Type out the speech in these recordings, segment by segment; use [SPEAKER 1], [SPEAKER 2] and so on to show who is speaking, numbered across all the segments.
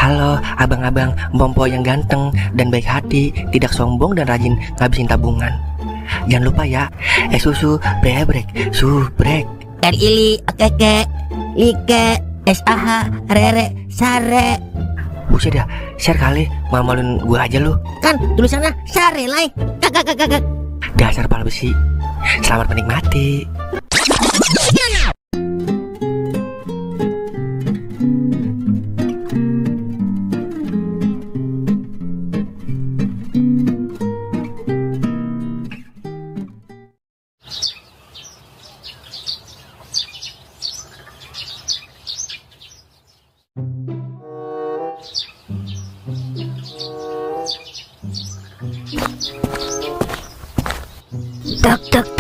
[SPEAKER 1] Halo abang-abang Bompo yang ganteng dan baik hati, tidak sombong dan rajin ngabisin tabungan. Jangan lupa ya, susu brebrek, subrek.
[SPEAKER 2] Ili, okeke, like, SAH, rere, sare.
[SPEAKER 1] Buset dah, share kali, malu-maluin gue aja lu.
[SPEAKER 2] Kan tulisannya sare, like. Kakak.
[SPEAKER 1] Dasar pala besi. Selamat menikmati.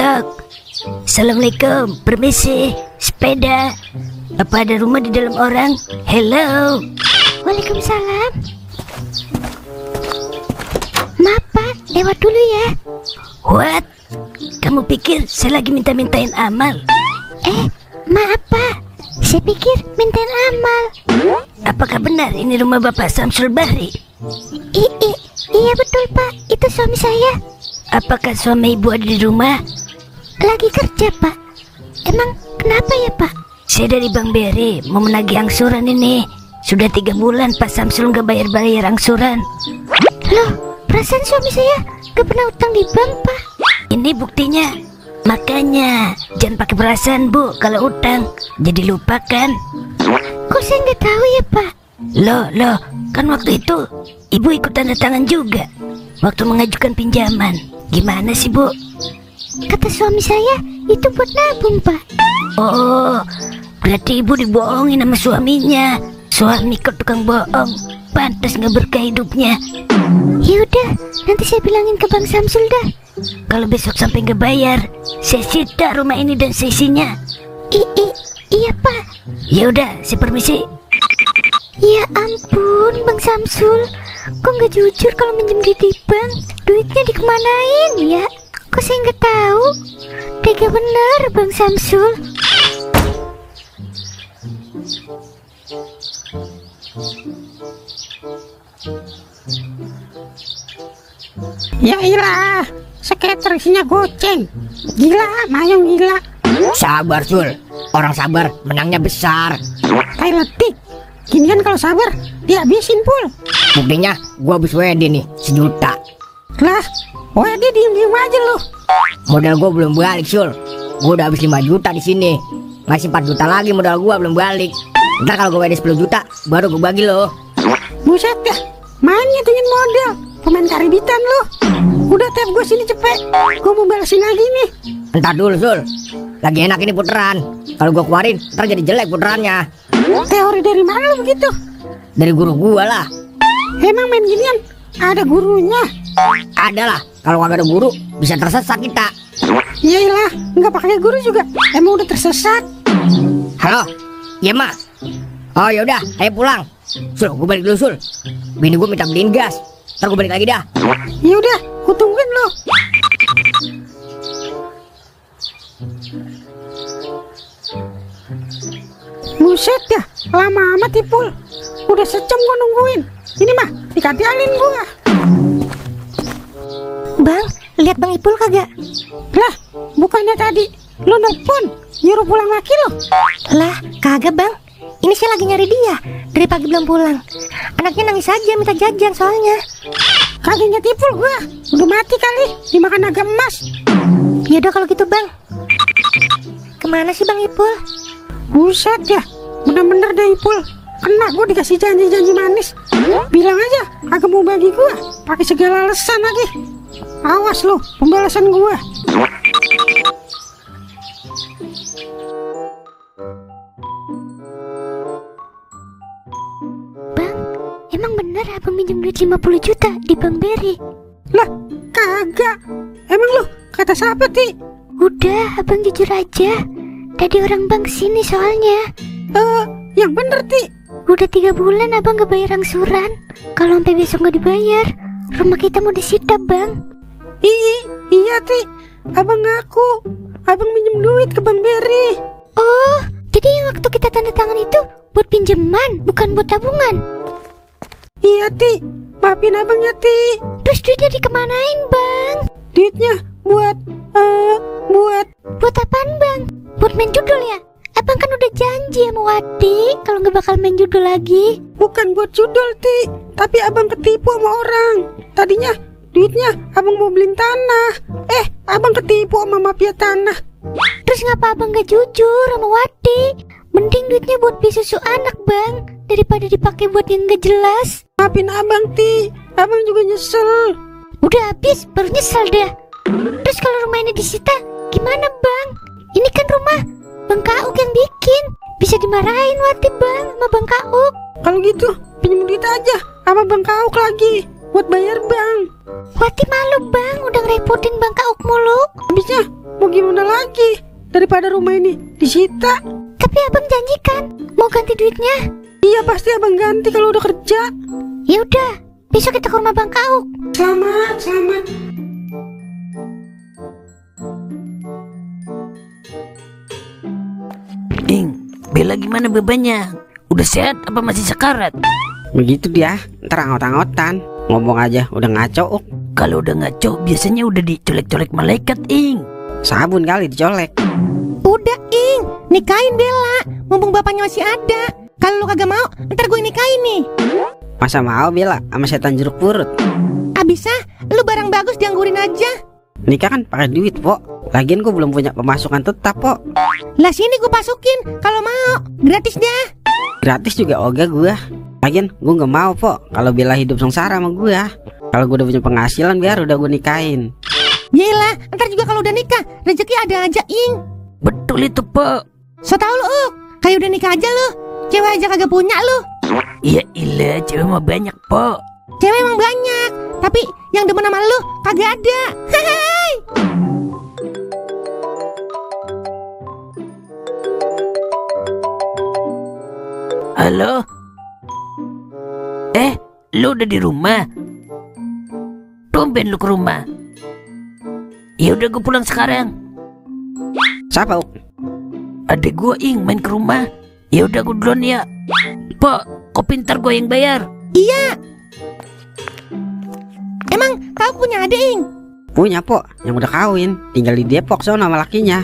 [SPEAKER 3] Tok. Assalamualaikum, permisi, sepeda. Apa ada rumah di dalam orang? Hello.
[SPEAKER 4] Waalaikumsalam. Maaf Pak, lewat dulu ya.
[SPEAKER 3] What? Kamu pikir saya lagi minta-mintain amal?
[SPEAKER 4] Maaf Pak, saya pikir mintain amal.
[SPEAKER 3] Apakah benar ini rumah Bapak Samsul Bahri?
[SPEAKER 4] Iya betul Pak, itu suami saya.
[SPEAKER 3] Apakah suami ibu ada di rumah?
[SPEAKER 4] Lagi kerja Pak. Emang kenapa ya Pak?
[SPEAKER 3] Saya dari Bang Beri, mau menagih angsuran ini. Sudah 3 bulan Pak Samsul nggak bayar angsuran.
[SPEAKER 4] Loh, perasaan suami saya gak pernah utang di bank Pak.
[SPEAKER 3] Ini buktinya. Makanya jangan pakai perasaan Bu kalau utang, jadi lupa kan?
[SPEAKER 4] Kok saya nggak tahu ya Pak?
[SPEAKER 3] Loh, kan waktu itu ibu ikut tanda tangan juga waktu mengajukan pinjaman. Gimana sih Bu?
[SPEAKER 4] Kata suami saya itu buat nabung Pak.
[SPEAKER 3] Oh, berarti ibu dibohongin sama suaminya. Suami kok tukang bohong, pantas nggak berkah hidupnya.
[SPEAKER 4] Yaudah, nanti saya bilangin ke Bang Samsul dah.
[SPEAKER 3] Kalau besok sampai nggak bayar, saya sita rumah ini dan seisinya.
[SPEAKER 4] Iya Pak.
[SPEAKER 3] Yaudah, saya permisi.
[SPEAKER 4] Ya ampun Bang Samsul, kok nggak jujur kalau minjem duit di bank? Duitnya dikemanain ya? Kok saya nggak tahu? Tega bener Bang Samsul.
[SPEAKER 5] Ya ilah, skater isinya goceng. Gila, mayong gila.
[SPEAKER 2] Sabar Sul, orang sabar menangnya besar.
[SPEAKER 5] Kayak letik. Gini kan kalau sabar, dihabisin pul.
[SPEAKER 2] Buktinya gua habis WD nih, 1 juta.
[SPEAKER 5] Lah, dia diem-diem aja lu.
[SPEAKER 2] Modal gua belum balik Sul. Gua udah habis 5 juta di sini. Masih 4 juta lagi modal gua belum balik. Ntar kalau gua WD 10 juta, baru gua bagi lo.
[SPEAKER 5] Buset dah, main ngitungin modal. Pemain karibitan lu. Udah tap gua sini cepet. Gua mau balesin lagi nih.
[SPEAKER 2] Entar dulu Sul, lagi enak ini puteran. Kalau gua keluarin, ntar jadi jelek puterannya.
[SPEAKER 5] Teori dari mana lu begitu?
[SPEAKER 2] Dari guru gua lah.
[SPEAKER 5] Emang main ginian ada gurunya?
[SPEAKER 2] Ada lah, kalau kagak ada guru bisa tersesat kita.
[SPEAKER 5] Iyalah, nggak pakai guru juga emang udah tersesat.
[SPEAKER 2] Halo, iya mak. Oh yaudah, ayo pulang. Sul, gua balik dulu Sul. Bini gua minta beliin gas. Ntar gua balik lagi dah.
[SPEAKER 5] Yaudah, gua tungguin lo. Buset ya, lama amat Ipul. Udah sejam gua nungguin. Ini mah dikatialin gua.
[SPEAKER 4] Bang, lihat Bang Ipul kagak?
[SPEAKER 5] Lah, bukannya tadi lu nelpon nyuruh pulang laki lo?
[SPEAKER 4] Lah, kagak Bang. Ini saya lagi nyari dia. Dari pagi belum pulang. Anaknya nangis aja minta jajan soalnya.
[SPEAKER 5] Kagak inget Ipul gua. Udah mati kali, dimakan naga emas.
[SPEAKER 4] Yaudah kalau gitu Bang. Kemana sih Bang Ipul?
[SPEAKER 5] Buset ya, bener-bener deh Ipul. Kena gua dikasih janji-janji manis. Bilang aja agak mau bagi gua, pakai segala alasan lagi. Awas lo, pembalasan gua.
[SPEAKER 4] Bang, emang bener abang minjem duit 50 juta di Bang Beri?
[SPEAKER 5] Lah, kagak. Emang lu kata siapa Ti?
[SPEAKER 4] Udah, abang jujur aja. Tadi orang bank sini soalnya.
[SPEAKER 5] Yang bener Ti.
[SPEAKER 4] Udah 3 bulan abang gak bayar angsuran. Kalau sampai besok gak dibayar, rumah kita mau disita Bang.
[SPEAKER 5] Iya Ti. Abang ngaku abang minjem duit ke Bang Beri.
[SPEAKER 4] Oh, jadi yang waktu kita tanda tangan itu buat pinjaman, bukan buat tabungan.
[SPEAKER 5] Iya, Ti. Maafin abang ya, Ti.
[SPEAKER 4] Terus duitnya dikemanain, Bang?
[SPEAKER 5] Duitnya buat
[SPEAKER 4] Buat apaan, Bang? Buat main judul ya? Abang kan udah janji sama Wati kalau nggak bakal main judul lagi.
[SPEAKER 5] bukan buat judul, Ti. Tapi abang ketipu sama orang. Tadinya duitnya abang mau beliin tanah. Abang ketipu sama mafia tanah.
[SPEAKER 4] Terus ngapa abang gak jujur sama Wati? Mending duitnya buat beli susu anak, Bang, daripada dipakai buat yang gak jelas.
[SPEAKER 5] Maafin abang, Ti. Abang juga nyesel.
[SPEAKER 4] Udah habis, baru nyesel dah. Terus kalau rumah ini disita, gimana, Bang? Ini kan rumah Bang Kauk yang bikin. Bisa dimarahin Wati, Bang, sama Bang Kauk.
[SPEAKER 5] Kalau gitu, pinjem duit aja sama Bang Kauk lagi buat bayar bang.
[SPEAKER 4] Wati malu, Bang, udah ngerepotin Bang Kauk mulu.
[SPEAKER 5] Habisnya mau gimana lagi daripada rumah ini disita.
[SPEAKER 4] Tapi abang janjikan mau ganti duitnya.
[SPEAKER 5] Iya, pasti abang ganti kalau udah kerja.
[SPEAKER 4] Ya udah, besok kita ke rumah Bang Kauk.
[SPEAKER 5] Selamat.
[SPEAKER 3] Ing, Bella gimana bebannya? Udah sehat apa masih sekarat?
[SPEAKER 5] Begitu dia, ntar angot-angotan. Ngomong aja udah ngaco.
[SPEAKER 3] Kalau udah ngaco biasanya udah dicolek-colek malaikat, Ing.
[SPEAKER 5] Sabun kali dicolek.
[SPEAKER 6] Udah, Ing, nikahin Bella. Mumpung bapaknya masih ada. Kalau lu kagak mau, ntar gue nikahin nih.
[SPEAKER 5] Masa mau Bella sama setan jeruk purut?
[SPEAKER 6] Abisnya, lu barang bagus dianggurin aja.
[SPEAKER 5] Nikah kan pakai duit, Pok. Lagian gue belum punya pemasukan tetap, Pok.
[SPEAKER 6] Lah sini gue pasukin, kalau mau. Gratis dah.
[SPEAKER 5] Gratis juga ogah gue. Lagian gue gak mau, Pok, kalau Bella hidup sengsara sama gue. Kalau gue udah punya penghasilan, biar udah gue nikahin.
[SPEAKER 6] Yelah, ntar juga kalau udah nikah, rezeki ada aja, Ing.
[SPEAKER 3] Betul itu, Pok.
[SPEAKER 6] So tau lu, kayak udah nikah aja lu. Cewek aja kagak punya lu.
[SPEAKER 3] Iya ilah, cewek mah banyak, Pok.
[SPEAKER 6] Cewek emang banyak, tapi yang demen sama lu kagak ada. Hai.
[SPEAKER 3] Halo? Lu udah di rumah? Tumben lu ke rumah. Ya udah gue pulang sekarang.
[SPEAKER 5] Siapa, Uk?
[SPEAKER 3] Adek gue, Ing, main ke rumah. Ya udah gue duluan ya. Pok, kok pintar gue yang bayar?
[SPEAKER 6] Iya. Emang kau punya adik, Ing?
[SPEAKER 5] Punya, Pok, yang udah kawin. Tinggal di Depok sono sama lakinya.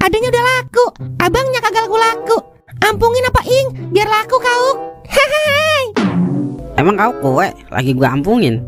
[SPEAKER 6] Adanya udah laku, abangnya kagak laku. Ampungin apa, Ing? Biar laku kau. Hai.
[SPEAKER 5] Emang kau kowe lagi gue ampungin?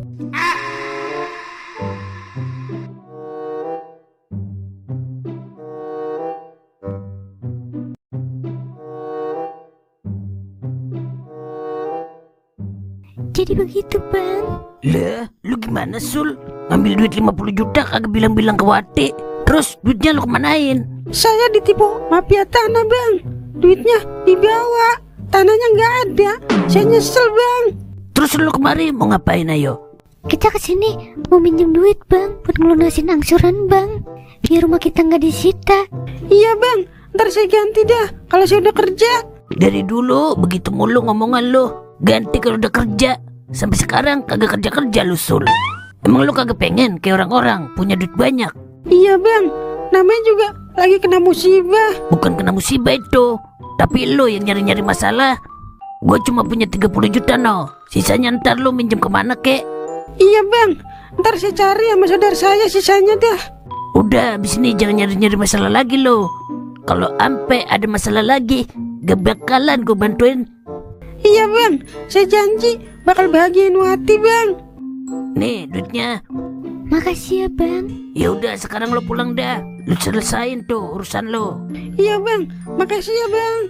[SPEAKER 4] Jadi begitu, Bang.
[SPEAKER 3] Lah, lu gimana, Sul? Ngambil duit 50 juta kagak bilang-bilang ke Wati. Terus duitnya lu kemanain?
[SPEAKER 5] Saya ditipu mafia tanah, Bang. Duitnya dibawa, tanahnya nggak ada. Saya nyesel, Bang.
[SPEAKER 3] Terus lu kemari mau ngapain, ayo?
[SPEAKER 4] Kita kesini mau minjem duit, Bang, buat ngelunasin angsuran, Bang. Biar rumah kita nggak disita.
[SPEAKER 5] Iya, Bang, ntar saya ganti dah kalau saya udah kerja.
[SPEAKER 3] Dari dulu begitu mulu ngomongan lu. Ganti kalau udah kerja. Sampai sekarang kagak kerja-kerja lu, Sul. Emang lu kagak pengen kayak orang-orang punya duit banyak?
[SPEAKER 5] Iya, Bang, namanya juga lagi kena musibah.
[SPEAKER 3] Bukan kena musibah itu, tapi lu yang nyari-nyari masalah. Gua cuma punya 30 juta, no. Sisanya ntar lu minjem kemana, kek?
[SPEAKER 5] Iya, Bang, ntar saya cari sama saudara saya sisanya dah.
[SPEAKER 3] Udah, abis ini jangan nyari-nyari masalah lagi lo. Kalau ampe ada masalah lagi, gak bakalan gue bantuin.
[SPEAKER 5] Iya, Bang, saya janji bakal bahagiain Wati, Bang.
[SPEAKER 3] Nih duitnya.
[SPEAKER 4] Makasih ya, Bang.
[SPEAKER 3] Ya udah, sekarang lo pulang dah. Lu selesain tuh urusan lo.
[SPEAKER 5] Iya, Bang, makasih ya, Bang.